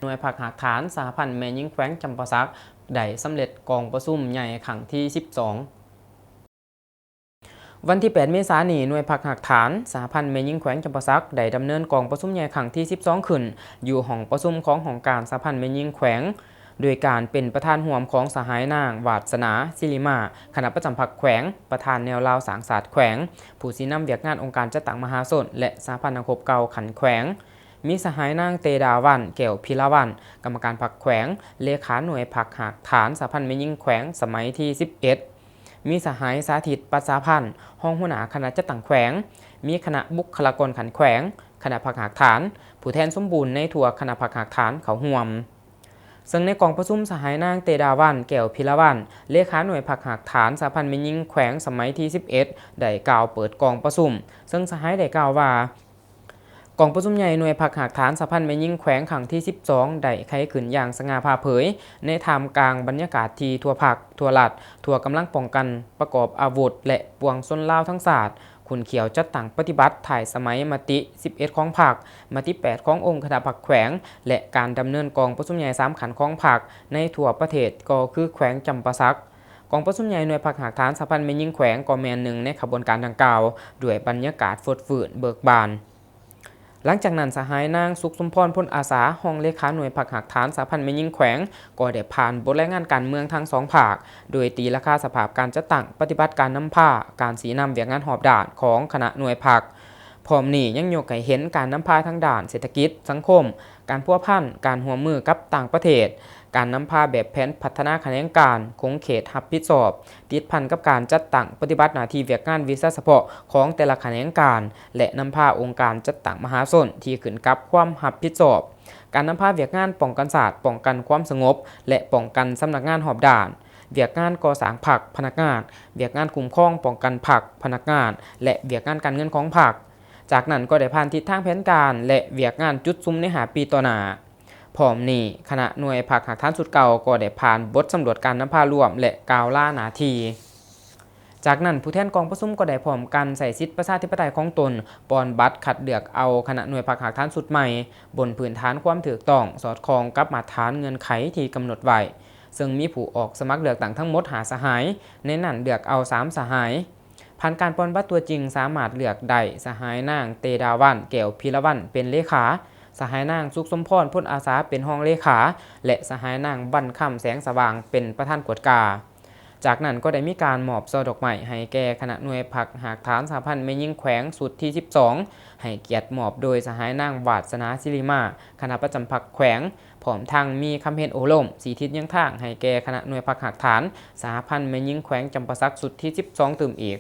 ໜ່ວຍພັກຮາກຖານສະຫະພັນແມ່ຍິງແຂວງຈຳປາສັກ ໄດ້ສຳເລັດກອງປະຊຸມໃຫຍ່ຄັ້ງທີສິບສອງ. ວັນທີແປດ ເມສານີ້, ໜ່ວຍພັກຮາກຖານສະຫະພັນແມ່ຍິງແຂວງຈຳປາສັກ ໄດ້ດຳເນີນກອງປະຊຸມໃຫຍ່ຄັ້ງທີສິບສອງຂຶ້ນ ຢູ່ຫ້ອງປະຊຸມຂອງຫ້ອງການສະຫະພັນແມ່ຍິງແຂວງ ໂດຍການເປັນປະທານຮ່ວມຂອງສະຫາຍນາງ ວາດສະໜາ ສິລິມາ ຄະນະປະຈຳພັກແຂວງ, ປະທານແນວລາວສ້າງຊາດແຂວງ, ຜູ້ຊີ້ນຳວຽກງານອົງການຈັດຕັ້ງມະຫາຊົນ ແລະ ສະຫະພັນນັກຮົບເກົ່າຂັ້ນແຂວງ, ມີສະຫາຍນາງ ເຕດາວັນ ແກ້ວພິລະວັນ ກຳມະການພັກແຂວງ, ເລຂາໜ່ວຍພັກຮາກຖານສະຫະພັນແມ່ຍິງແຂວງສະໄໝທີສິບເອັດ, ມີສະຫາຍ ສາທິດ ປັດສາພັນ ຮອງຫົວໜ້າຄະນະຈັດຕັ້ງແຂວງ, ມີຄະນະບຸກຄະລາກອນຂັ້ນແຂວງ, ຄະນະພັກຮາກຖານ, ຜູ້ແທນສົມບູນໃນທົ່ວຄະນະພັກຮາກຖານເຂົ້າຮ່ວມ. ເຊິ່ງໃນກອງປະຊຸມ, ສະຫາຍນາງ ເຕດາວັນ ແກ້ວພິລະວັນ ເລຂາໜ່ວຍພັກຮາກຖານສະຫະພັນແມ່ຍິງແຂວງສະໄໝທີສິບເອັດ ໄດ້ກ່າວເປີດກອງປະຊຸມ, ເຊິ່ງສະຫາຍໄດ້ກ່າວວ່າ ກອງປະຊຸມໃຫຍ່ໜ່ວຍພັກຮາກຖານສະຫະພັນແມ່ຍິງແຂວງຄັ້ງທີສິບສອງ ໄດ້ໄຂຂຶ້ນຢ່າງສະຫງ່າຜ່າເຜີຍ ໃນທ່າມກາງບັນຍາກາດທີ່ທົ່ວພັກ, ທົ່ວລັດ, ທົ່ວກຳລັງປ້ອງກັນປະກອບອາວຸດ ແລະ ປວງຊົນລາວທັງຊາດ ຂຸ້ນຂ້ຽວຈັດຕັ້ງປະຕິບັດທ້າຍສະໄໝມະຕິສິບເອັດຂອງພັກ, ມະຕິແປດຂອງອົງຄະນະພັກແຂວງ ແລະ ການດຳເນີນກອງປະຊຸມໃຫຍ່ສາມຂັ້ນຂອງພັກໃນທົ່ວປະເທດ ກໍຄືແຂວງຈຳປາສັກ. ກອງປະຊຸມໃຫຍ່ໜ່ວຍພັກຮາກຖານສະຫະພັນແມ່ຍິງແຂວງ ກໍແມ່ນໜຶ່ງໃນຂະບວນການດັ່ງກ່າວ ດ້ວຍບັນຍາກາດຟົດຟື້ນເບີກບານ. ຫຼັງຈາກນັ້ນ, ສະຫາຍນາງ ສຸກສົມພອນ ພົນອາສາ ຮອງເລຂາໜ່ວຍພັກຮາກຖານສະຫະພັນແມ່ຍິງແຂວງ ກໍໄດ້ຜ່ານບົດລາຍງານການເມືອງທັງສອງພາກ, ໂດຍຕີລາຄາສະພາບການຈັດຕັ້ງປະຕິບັດການນຳພາ, ການຊີ້ນຳວຽກງານຮອບດ້ານຂອງຄະນະໜ່ວຍພັກ. ພ້ອມນີ້ຍັງຍົກໃຫ້ເຫັນການນຳພາທາງດ້ານເສດຖະກິດ, ສັງຄົມ, ການພົວພັນ, ການຮ່ວມມືກັບຕ່າງປະເທດ, ການນຳພາແບບແຜນພັດທະນາຂະແໜງການ, ຂົງເຂດຮັບຜິດຊອບ, ຕິດພັນກັບການຈັດຕັ້ງປະຕິບັດໜ້າທີ່ວຽກງານວິຊາສະເພາະຂອງແຕ່ລະຂະແໜງການ ແລະ ນຳພາອົງການຈັດຕັ້ງມະຫາຊົນທີ່ຂຶ້ນກັບຄວາມຮັບຜິດຊອບ, ການນຳພາວຽກງານປ້ອງກັນຊາດ, ປ້ອງກັນຄວາມສະຫງົບ ແລະ ປ້ອງກັນສຳນັກງານຮອບດ້ານ, ວຽກງານກໍ່ສ້າງພັກ, ພະນັກງານ, ວຽກງານຄຸ້ມຄອງປ້ອງກັນພັກ, ພະນັກງານ ແລະ ວຽກງານການເງິນຂອງພັກ. ຈາກນັ້ນກໍໄດ້ຜ່ານທິດທາງແຜນການ ແລະ ວຽກງານຈຸດສຸມໃນຫ້າປີຕໍ່ໜ້າ. ພ້ອມນີ້, ຄະນະໜ່ວຍພັກຮາກຖານຊຸດເກົ່າກໍໄດ້ຜ່ານບົດສຳຫຼວດການນຳພາລວມ ແລະ ກ່າວລາໜ້າທີ່. ຈາກນັ້ນ, ຜູ້ແທນກອງປະຊຸມກໍໄດ້ພ້ອມກັນໃຊ້ສິດປະຊາທິປະໄຕຂອງຕົນ, ປ່ອນບັດຄັດເລືອກເອົາຄະນະໜ່ວຍພັກຮາກຖານຊຸດໃໝ່, ບົນພື້ນຖານຄວາມຖືກຕ້ອງ, ສອດຄ່ອງກັບມາດຕະຖານເງື່ອນໄຂທີ່ກຳນົດໄວ້, ເຊິ່ງມີຜູ້ອອກສະໝັກເລືອກຕັ້ງທັງໝົດຫ້າສະຫາຍ, ໃນນັ້ນເລືອກເອົາສາມສະຫາຍ. ຜ່ານການປ່ອນບັດຕົວຈິງ, ສາມາດເລືອກໄດ້ສະຫາຍນາງ ເຕດາວັນ ແກ້ວພິລະວັນ ເປັນເລຂາ, ສະຫາຍນາງ ສຸກສົມພອນ ພົນອາສາ ເປັນຮອງເລຂາ ແລະ ສະຫາຍນາງ ວັນຄຳ ແສງສະຫວ່າງ ເປັນປະທານກວດກາ. ຈາກນັ້ນກໍໄດ້ມີການມອບຊ່ອດອກໄມ້ໃຫ້ແກ່ຄະນະໜ່ວຍພັກຮາກຖານສະຫະພັນແມ່ຍິງແຂວງຊຸດທີສິບສອງ, ໃຫ້ກຽດມອບໂດຍສະຫາຍນາງ ວາດສະໜາ ສິລິມາ ຄະນະປະຈຳພັກແຂວງ, ພ້ອມທັງມີຄຳເຫັນໂອ້ລົມຊີ້ທິດຍ່າງທາງໃຫ້ແກ່ຄະນະໜ່ວຍພັກຮາກຖານສະຫະພັນແມ່ຍິງແຂວງຈຳປາສັກຊຸດທີສິບສອງຕື່ມອີກ.